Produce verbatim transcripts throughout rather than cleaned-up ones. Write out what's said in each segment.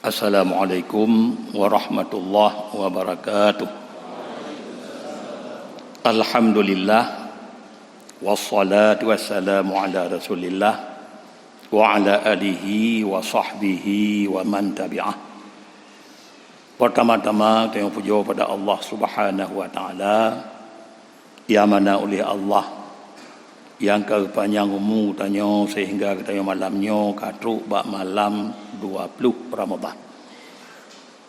Assalamualaikum warahmatullahi wabarakatuh. Alhamdulillah, wassalatu wassalamu ala Rasulillah, wa ala alihi wa sahbihi wa man tabi'ah. Pertama-tama, tanyoe pujoe pada Allah Subhanahu wa Taala, nyang mana uléh Allah nyang ka geupanyang umu tanyoe sehingga geutanyoe malam nyoe ka trok bak malam dua ploh Ramadhan.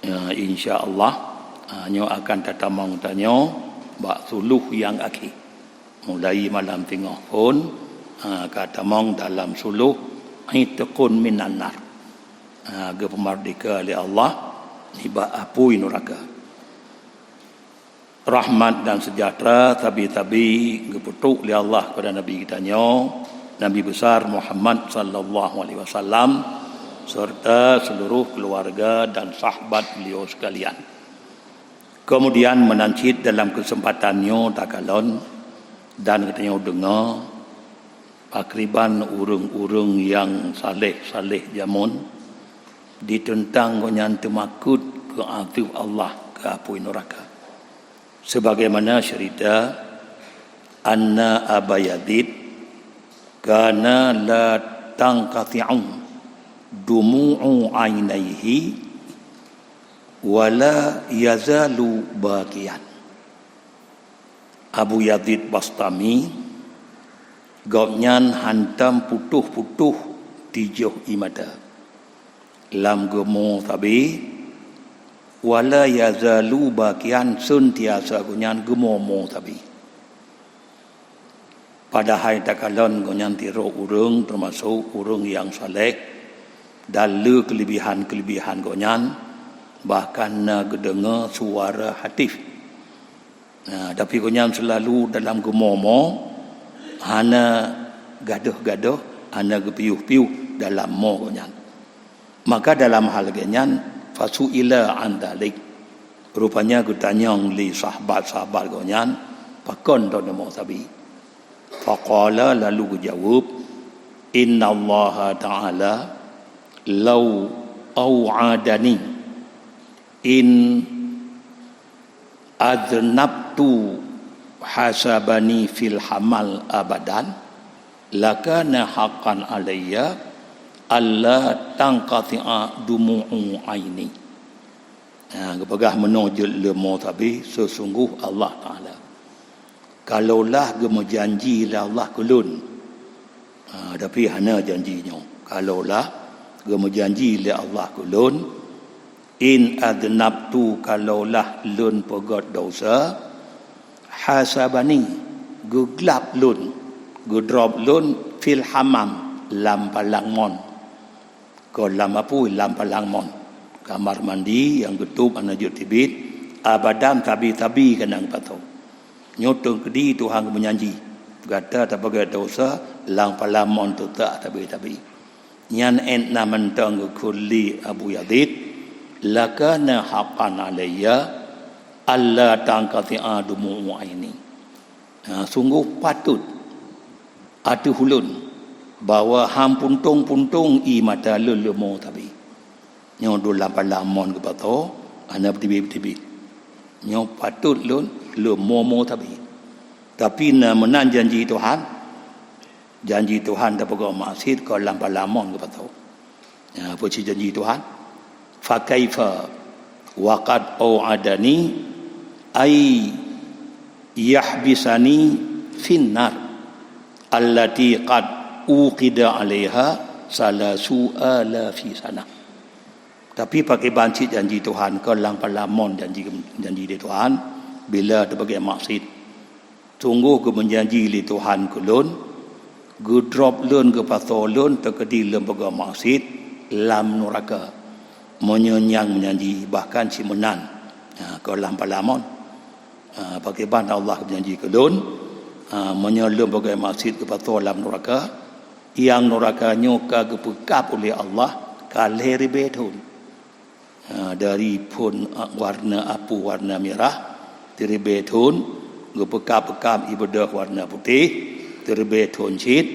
Ya, insya Allah, ha, nyoe akan tatamong tanyoe bak suluh nyang akhé. Mulai malam singoh phon, ha, ka tamong dalam suluh Itqun minan nar. Ha, geupeumerdeka lé Allah nibak apui nuraka. Rahmat dan sejahtera sabe-sabe geupeutrok lé Allah kepada Nabi geutanyoe, Nabi Besar Muhammad sallallahu alaihi wasallam, serta seluruh keluarga dan sahabat beliau sekalian. Kemudian meunan cit dalam keuseumpatan nyoe takalon dan geutanyoe deungoe pakriban ureuëng-ureuëng nyang saleh-saleh jameun diteuntang gobnyan teumakot keu azeub Allah keu apui nuraka. Sebagaimana cerita, anna Aba Yazid kana la tanqati'u dumu'u ainaihi wa la yazalu bakiyan. Abu Yazid Bastami, gobnyan hantom putôh-putôh tijoh ie mata. Lam geumo sabe, wa la yazalu bakiyan, seuntiasa gobnyan geumo-mo sabe. Padahai takalon gobnyan sidroe ureuëng teumasok ureuëng nyang saleh, dan le keulebihan-keulebihan gobnyan, bahkan na geudeungoe suara hatif. Nah, tapi gobnyan seulalu dalam geumo-mo, hana gadôh-gadôh, hana geupiôh-piôh dalam mo gobnyan. Maka dalam hal lagée nyan, fasu'ila an dzalik. Rupanya geutanyong lé sahabat-sahabat gobnyan, pakon droeneuh mo sabe. Faqala, lalu geujaweueb, "Innallaha ta'ala law au'adani in adznabtu hasabani fil hamal abadan, lakana haqqan alayya alla tanqati'a dumu'u aini." Ha, geupeugah meunoe jeuet leumo sabe, seusunggoh Allah Ta'ala, kalaulah geumeujanji lé Allah keu lôn, ha, tapi hana janji nyoe, kalaulah geumeujanji lé Allah keu lôn, in adznabtu, kalaulah lôn peugét desya, hasabani, geuglab lôn, geudrob lôn, fil hamam, lam palang mon. Kon lam apui, lam palang mon. Kamar mandi nyang geutôb hana jeuet teubiet, abadan sabe-sabe keunan geupasoe. Nyoe teungku di Tuhan geumeujanji, gata tapeugét desya, lam palang mon teutak sabe-sabe. Nyan ék na mantong geukheun lé Abu Yazid, lakana haqqan alayya alla tanqati'a dumu'u aini. Ha, sunggoh patôt ateueh ulôn bahwa han puntông-puntông ie mata lôn leumo sabe. Nyoe dum lam palang mon geupasoe, hana beuteubiet-beuteubiet. Nyoe patôt lôn leumo-mo sabe. Tapi na meunan janji Tuhan, janji Tuhan tapeugét maksiet kon lam palang mon geupasoe. Ya, peue cit janji Tuhan? "Fa kaifa wa qad au'adani ay yahbisani fin nar allati qad uqida 'alaiha salasu alafi sanah." Tapi pakriban cit janji Tuhan, kon lam palang mon janji, janji lé Tuhan, bila tapeugét maksiet. Sunggoh geumeujanji lé Tuhan keu lôn, geudrob lôn, geupasoe lôn teukeudi lôn peugét maksiet lam nuraka. Meunyoe nyang meujanji, bahkan cit meunan, ha, kon lam palang mon. Ha, pakriban Allah geumeujanji keu lôn, ha, meunyoe lôn peugét maksiet geupasoe lam nuraka, nyang nuraka nyoe ka geupeukab ulé Allah ka lhée ribée thon. Ha, dari phon, a, warna apui, warna mirah, siribée thon, geupeukab-peukab ié beudôh warna putéh, Teuribée thon cit,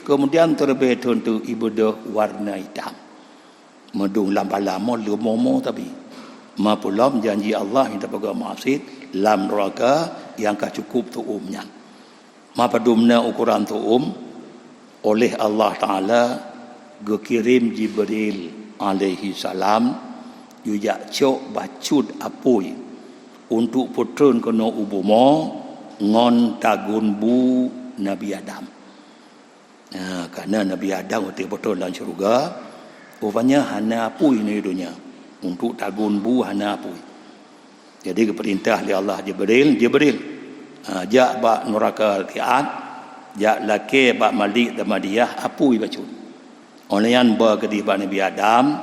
keumudian teuribée thon teuk ibeudôh warna itam. Meudong lam bala mo leumo-mo tabi. Meupulom janji Allah nyang tapeugah meuaséh lam nuraka nyang ka cukup tuom nyan. Meupeudomna ukoran tuom, oleh Allah Taala geukirém Jibril alaihi salam geujak cok bacut apui untuk peutreun keunoe u bumoe ngon tagun bu Nabi Adam. Ha, karena Nabi Adam watée beutôi lam syeuruga, rupanya hana apui nibak donya. Untuk tagun bu hana apui. Jadi geupeurintah lé Allah Jibril, "Jibril, ha, jak bak nuraka Ri'ad, jak lakée bak Malik Zabaniyah apui bacut. Óh lheueh nyan ba keudeh bak Nabi Adam,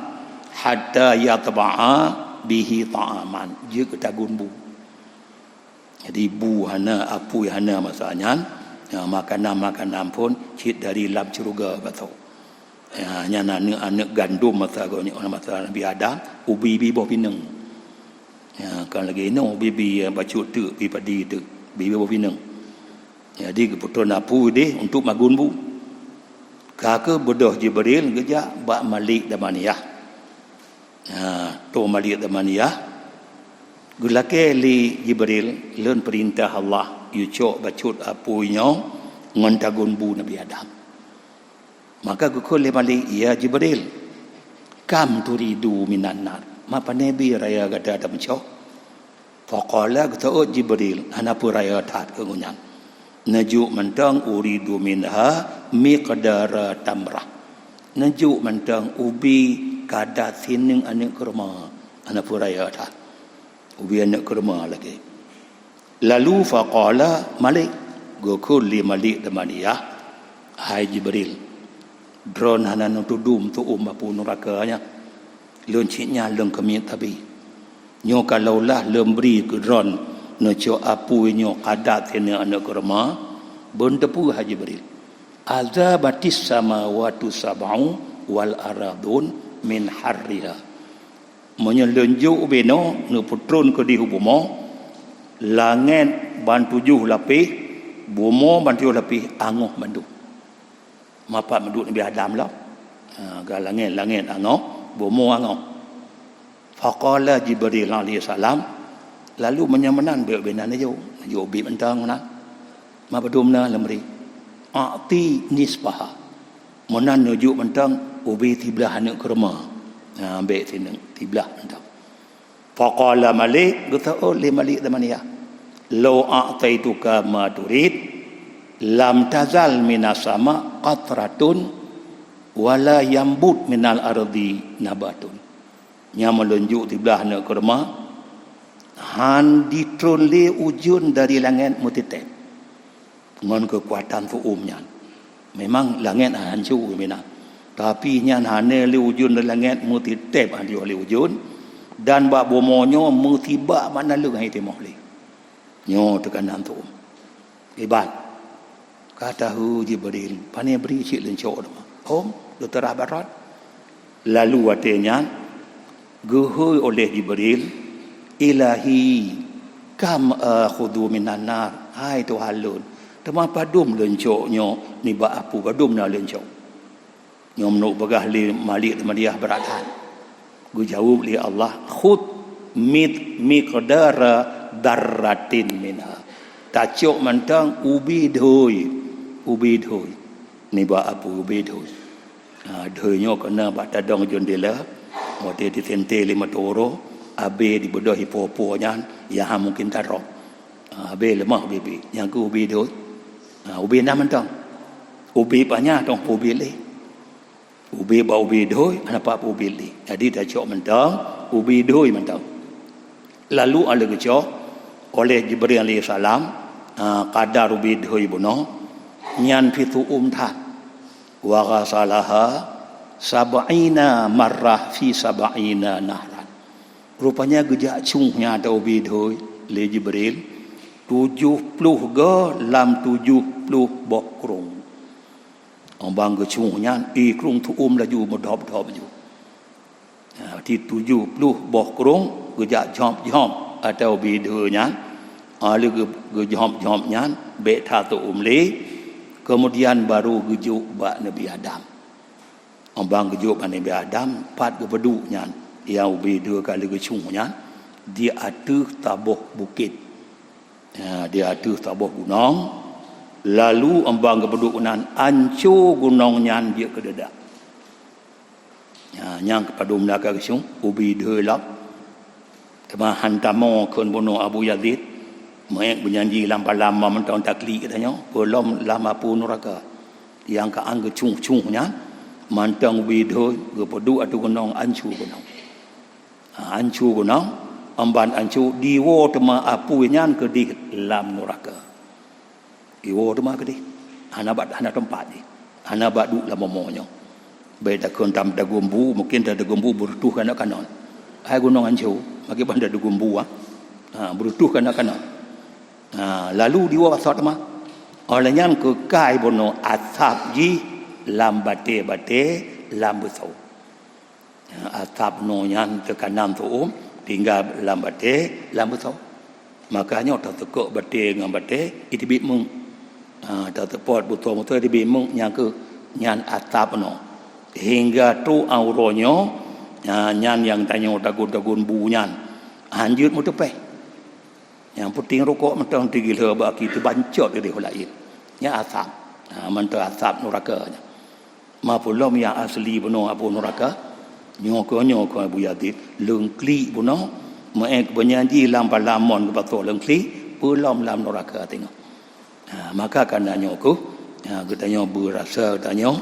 hatta yatba'a bihi ta'aman." Jeuet keu tagun bu. Jadi bu hana, apui hana masa nyan, ya, makanan-makanan pun cit dari lam syeuruga batok. Ya, nyan aneuëk-aneuëk gandom masa geuh nyoe, masa Nabi Adam, ubi-bi boh pineung. Ya, kan lagée inong ubi-bi, ya, bacut teuk, bi padi teuk, bi-bi boh pineung. Jadi geupeutreun apui deh untuk magun bu. Ka keuh beudôh Jibril geujak bak Malik Zabaniyah. Ha, toh Malik Zabaniyah, geulakée lé Jibril, "Lôn peurintah Allah, yue cok bacut apui nyoe ngon tagun bu Nabi Adam." Maka geukheun lé Malik, "Ya Jibril, kam turidu minan nar? Ma pane bi raya gata tameucok?" Faqala, geuseuôt Jibril, hana peuraya that keu nyan. Neujok mantong, "Uridu minha miqdara tamrah." Neujok mantong ubi kada sineung aneuëk keureume, hana peuraya that. Ubi aneuëk keureume lagée. Lalu faqala Malik, geukheun lé Malik Zabaniyah, "Hai Jibril, droen hana neutudum tuom apui nuraka nyan. Lôn cit nyan lôn keumiet tabi. Nyoe kalaulah lôn bri keu droen neucok apui nyoe kadat sineuk aneuëk keureume, beuteupeu hai Jibril. Adzabatis samawatu sab'u wal aradun min harriha." Meunyoe lôn jok ubé nyoe neupeutreun keudeh u bumoe, langét ban tujoh lapéh, bumoe ban tujoh lapéh angoh mandum. Mapat meuduek Nabi Adam lom. Ha, ka langét-langét angoh, bumoe angoh. Faqala Jibril alaihissalam, lalu meunyoe meunan bék ubé nyan neujok, neujok ubé mantong meunan. Ma padum na lôn bri. A'ti nisfaha. Meunan neujok mantong ubé siblah aneuëk keureume. Ha, bék sineuk, siblah mantong. Faqala Malik, geuseuôt lé Malik Zabaniyah, "Lau a'taituka ma turid, lam tazal minas sama qatratun, wala yambut minal ardi nabatun." Nyang meulunjuk siblah aneuëk keureume, hán jitreun lé ujeuen dari langét meuteuntèe. Ngon keukuatan tuom nyan. Memang langét hanco meunan. Tapi nyan hana lé ujeuen dari langét meuteuntèe, hana lé ujeuen, dan bak bumoe nyoe meusibak makna leueng hai timoh lé. Nyoe teuka nan tuom. Iban. Ka tahu Jibril, pane bri cit leuncok teuma. Hom, leuteurah barat. Lalu watée nyan, geuhôi oleh Jibril, "Ilahi, kam akhudhu minan nar, hai Tuhan lôn, teuma padum leuncok nyoe nibak apui, padum na leuncok?" Nyoe meunoe peugah lé Malik Zabaniyah beuratan. Geujaweueb lé Allah, "Khudh mit miqdara darratin minha." Tacok mantong ubé dhui, ubé dhui. Nibak apui ubé dhui. Ha, dhui nyoe keuneuk bak tadong jendela, watée disente lé meuteuro, abée dibeudôh ipo-po nyan, nyang hana mungken tarok. Ha, abée leumah ubé-ubé. Nyang keu ubé dhui. Ha, ubé na mantong. Ubé panyang tong ubé lé. Ubé bak ubé dhui, hana pat ubé lé. Jadi tacok mantong, ubé dhui mantong. Lalu aleuh geucok oleh Jibril alaihissalam, ha, kadar ubé dhui bunoe, nyan pih tuom that. Wa ghasalaha sab'ina marrah fi sab'ina nahran. Rupanya geujak cong nyan ateueh ubé dhui lé Jibril, tujoh ploh goe lam tujoh ploh boh krong. Óh ban geucong nyan, ié krong tuom laju meudhop-dhop laju. Ha, di tujoh ploh boh krong geujak jhop-jhop ateueh ubé dhui nyan. Ha, lé geu-, geujhop-jhop nyan, bék that tuom lé. Keumudian baru geujok bak Nabi Adam. Óh ban geujok bak Nabi Adam, pat geupeuduek nyan, nyang ubé dua kali geucue nyan, di ateueh saboh bukét. Ya, di ateueh saboh gunong, lalu óh ban geupeuduek nan, anco gunong nyan jeuet keu deudak. Ya, nyang keupadum na ka geusung, ubé dua lom. Teuma han tamong kheun bunoe Abu Yazid, meuék beujanji lam palam mantong taklik geutanyoe, peulom lam apui nuraka. Nyang ka an geucue-cue nyan, mantong ubé dua geupeuduek ateueh gunong, anco gunong. Ha, anco gunong, óh ban anco diwoe teuma apui nyan keudeh lam nuraka. Diwoe teuma keudeh. Hana bak, hana teumpat jih. Hana bak duek lam bumoe nyoe. Bék takheun tam dagon bu, mungken dagon bu beureutoh keunoe-keunoe. Hai gunong anco, maka ban dagon bu, ah. Ha, beureutoh keunoe-keunoe. Ha, lalu diwoe bak soe teuma. Óh lheueh nyan keukai bunoe asab jih lam batée-batée lam beusoe. Ya, asab noe nyan teukanam tuom, tinggai lam batée, lam beusoe. Maka nyoe taseukok batée ngon batée, iteubiet meuk. Ha, taseupôt beusoe-beusoe, iteubiet meuk, nyang keuh nyan asab noe. Hingga trok uroe nyoe, ha, nyan nyang tanyoe dagon-dagon bu nyan. Han jeuet meuteupéh. Nyang peuting rukok mantong teugileue bak aki teubancot di laén. Nyan asab. Ha, mantong asab nuraka nyan. Ma peulom nyang asli bunoe apui nuraka. Nyoe keuh, nyoe keuh Abu Yazid, leungklik bunoe, meuék beujanji lam palam mon geupasoe leungklik, peulom lam nuraka teungoh. Ha, maka kana nyoe keuh, ha, geutanyoe beurasa geutanyoe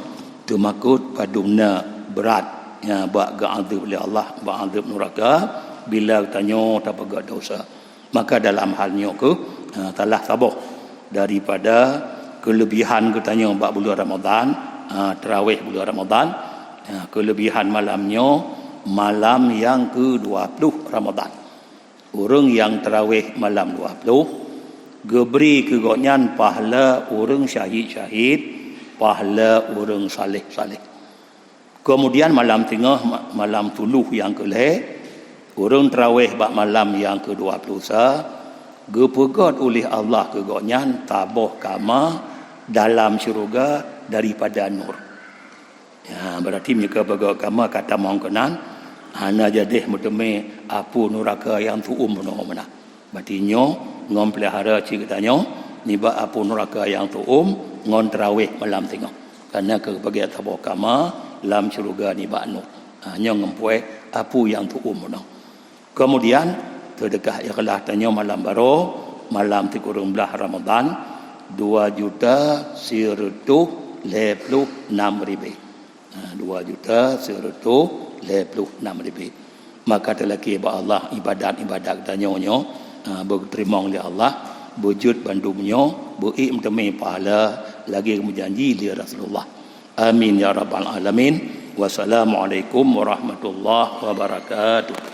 teumakot padum na brat, ha, bak geuazeueb lé Allah, bak azeueb nuraka bila geutanyoe tapeugét desya. Maka dalam hal nyoe keuh, ha, salah saboh daripada keuleubihan geutanyoe bak buleuen Ramadhan, ha, tarawéh buleuen Ramadhan, ha, keuleubihan malam nyoe, malam nyang keudua ploh Ramadhan. Ureuëng nyang tarawéh malam dua ploh, geubri keu gobnyan pahala ureuëng syahid-syahid, pahala ureuëng saléh-saléh. Keumudian malam teungoh, ma-, malam thuluth nyang keu lhée, ureuëng tarawéh bak malam nyang keudua ploh sa, geupeugét ulih Allah keu gobnyan saboh kama dalam syeuruga daripada nur. Ya, berarti meunyoe ka peugét kama ka tamong keunan, hana jadeh meuteumé apui nuraka nyang tuom bunoe meunan. Berarti nyoe ngon peulihara cit geutanyoe nibak apui nuraka nyang tuom ngon tarawéh malam teungoh. Karena ka geupeugét saboh kama lam syeuruga nibak nur. Ha, nyoe ngon puwoe apui nyang tuom bunoe. Keumudian, seudeukah ikhlaih tanyoe malam baroe, malam sikureueng blaih Ramadhan, dua juta sireutôh lhée ploh nam ribée. Ha, dua juta sireutôh lhée ploh nam ribée. Maka teulakée bak Allah iébadat-iébadat tanyoe nyoe, ha, beuteurimong lé Allah, beujeuet bandum nyoe, beu-ék meuteumé pahala lagée meujanji lé Rasulullah. Amin ya rabbal alamin. Wassalamualaikum warahmatullahi wabarakatuh.